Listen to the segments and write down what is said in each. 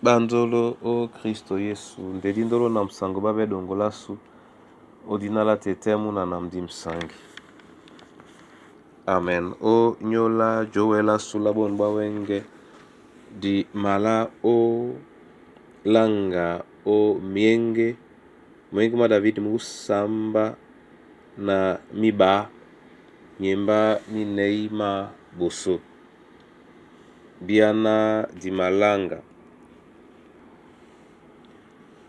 Bandolo o Kristo Yesu ndedi ndolo na musango babe dongolasu odina la tete muna na mdimsangi. Amen. O nyola jowela sula bonu bwa wenge di mala o langa o myenge mwenge mwa David musamba na miba miemba minei ma boso biana di malanga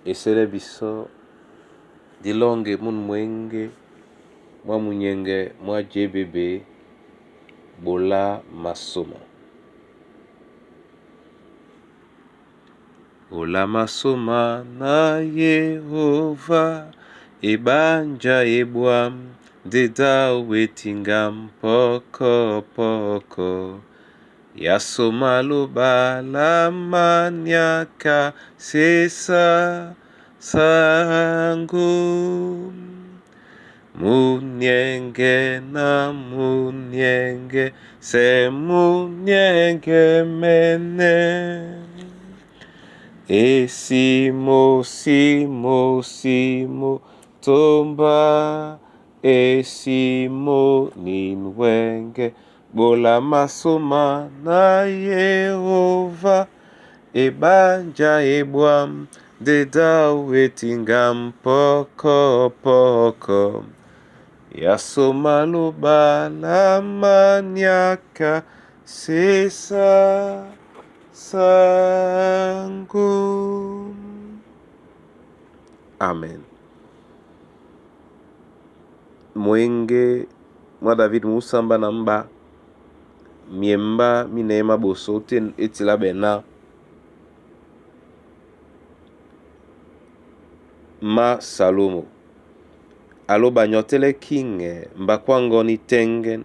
esele biso dilonge munu mwenge mwa munyenge mwa jebebe bola masoma. Bola masoma na Yehova ebanja ebwam ndeda wetingam poko poko yasoma loba la maniaka sesa sango munyenge na munyenge se munyenge mene esimo simo simo tomba esimo ninwenge bola masoma na Yehova ebanja ebwam ndeda wetingam poko poko yasoma loba la maniaka sesa sango. Amen. Mwenge mwa David musamba na mba miemba minei maboso te etila bena ma Salomo aloba nyotele kinge mbakwango ni tengen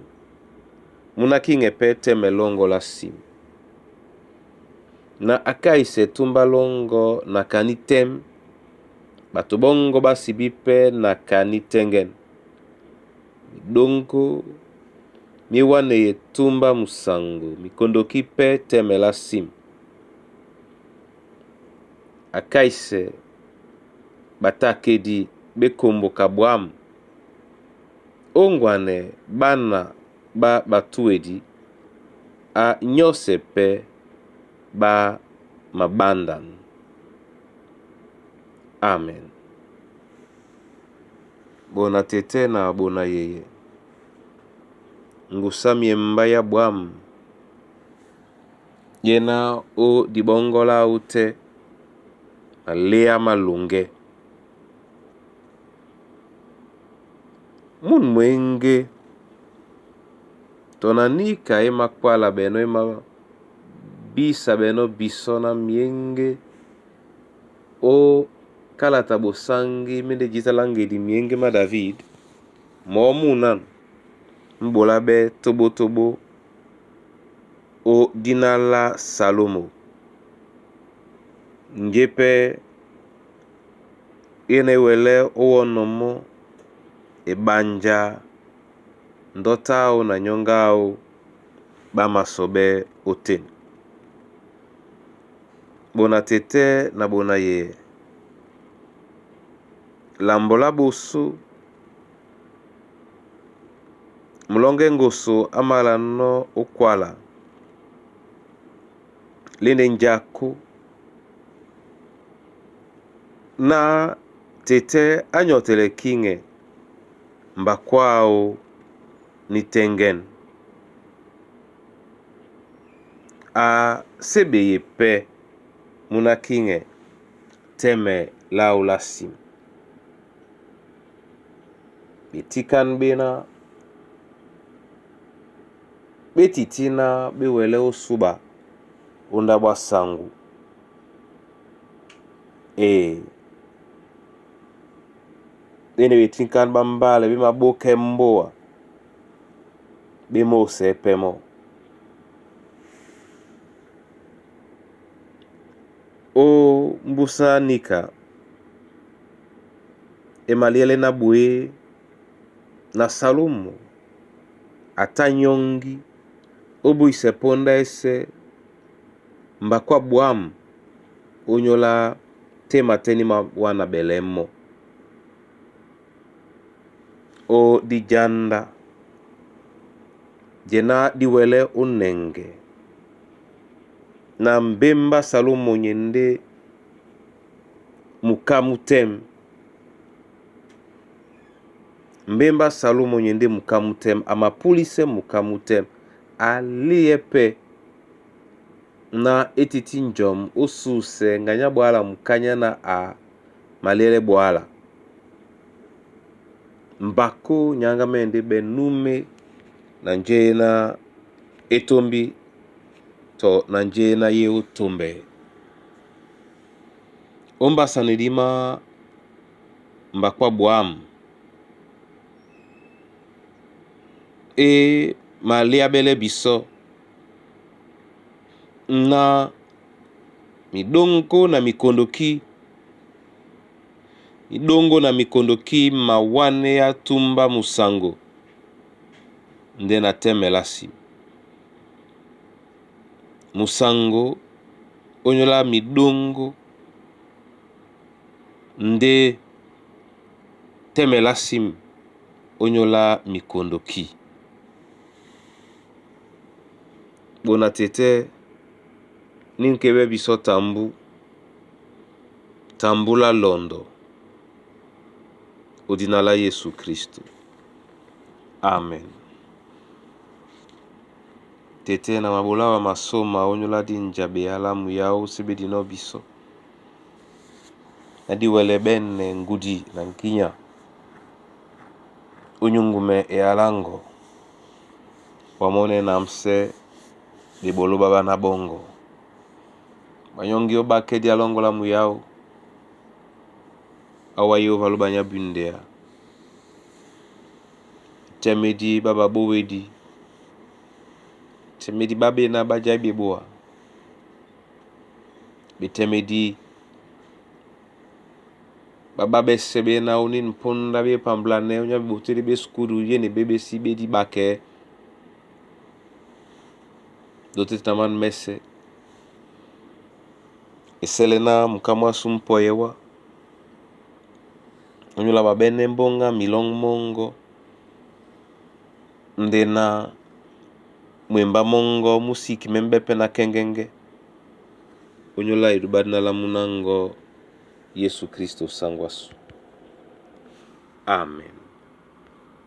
muna kinge pe teme longo la sim na akaise tumba longo na kani tem bato bongo basibi pe na kani tengen dongo miwane ye tumba musango mikondoki pe teme la sim akaise batakedi bekomboka bwam ongwane bana ba batuedi a nyose pe ba mabandan. Amen. Bona tete na bona yeye ngusa miemba ya bwam yena o dibongola ute malea malunge munu mwenge tonanika emakwala beno ema bisa beno biso na mienge o kalata bosangi mende jitala ngedi mienge ma David mo muna mbola be tobotobo o dina la Salomo ngepe yene wele owonomo ebanja ndotao na nyongao bamasobe ote bona tete na bona ye lambola boso mulonge ngoso amala no okwala lende njako na tete anyotele kinge mbakwao ni tengen a sebeye pe muna kinge teme lao la sim betikan bena betitina bewele osuba onda bwa sangu e bene betikan bambale bemaboka mboa bemose pemo o mbusa nika emaliele na bwe na Salomo ata nyongi obuise ponda ese mbakwa bwam Ónyólá tɛ́ matɛ́ ní mawána ɓɛlɛ̌ mɔ́. Ó díjǎndá, jɛ ná dí wɛlɛ́ ó nɛŋgɛ na mbémbá Salómo nye ndé muká mú tɛ́m. Mbémbá Salómo nye ndé muká mú tɛ́m, a mapúlísɛ́ muká mú tɛ́m, a líɛ́ pɛ́ ná é tití njɔm ó súsɛ ŋganyá ɓwǎla mukányá ná a maliɛ́lɛ́ ɓwǎla. Mbakó nyáŋgá mɛ́ ndé ɓɛ́ númé na njé ná é tómbi tɔ na njé ná yé ó tombɛ. Ó mbásanedi má mbakó á ɓwǎm̀ e maliáɓɛ́lɛ́ bisɔ́ na midóŋgó na mikondokí midóŋgó na mikondokí mawánéá túmbá musaŋgo ndé na tɛ́mɛlásí. Musaŋgo ónyólá midóŋgó ndé tɛ́mɛlásí ónyólá mikondokí. Ɓona tetɛ́ ní ŋkébɛ́ bisɔ́ tambú, tambú lá lɔndɔ ó dina lá Yésu Kristo. Amen. Tete na maboláwa masôma ónyólá dí njaɓe alamu yáō sé ɓé dinɔ́ bisɔ́. Na dí wɛlɛ ɓɛ́nɛ ŋgudi na ŋgínya ó nyúŋgumɛ ealáŋgɔ wa mɔ́nɛ́ námsɛ́ ɓeɓoló ɓá ɓána ɓɔ́ŋgɔ. Ɓanyɔ́ŋgi ó ɓákɛ́ dí alɔ́ŋgɔ lá muyáō áwá yé ó való ɓanyá bundɛa. Tɛ́mɛ́dí ɓá ɓaɓówédí, tɛ́mɛ́dí ɓá ɓéná ɓá jái ɓeɓóa. Ɓetɛ́mɛdí ɓá ɓá ɓɛ́sɛ̄ ɓéná ó nín póndá ɓé pamblanɛ́ ónyá ɓeɓotédí ɓé skudu yé ne ɓé ɓésí ɓé dí ɓákɛɛ́. Dótétí na mân mɛ́sɛ̄, e sɛ́lɛ́ ná muká mwásū mú pɔyɛ wá. Ónyólá ɓaɓɛ́nɛ́ mbóŋga milɔ́ŋ mɔ́ŋgɔ́ ndé ná mwembá mɔ́ŋgɔ́ mú sí kímɛ́ mbɛ́ pɛ́ ná kɛ́ŋgɛ́ŋgɛ́. Ónyólá edúbɛ́ dí ná lámú ná ŋgɔ́ Yésu Kristo sáŋgó ásu. Amen.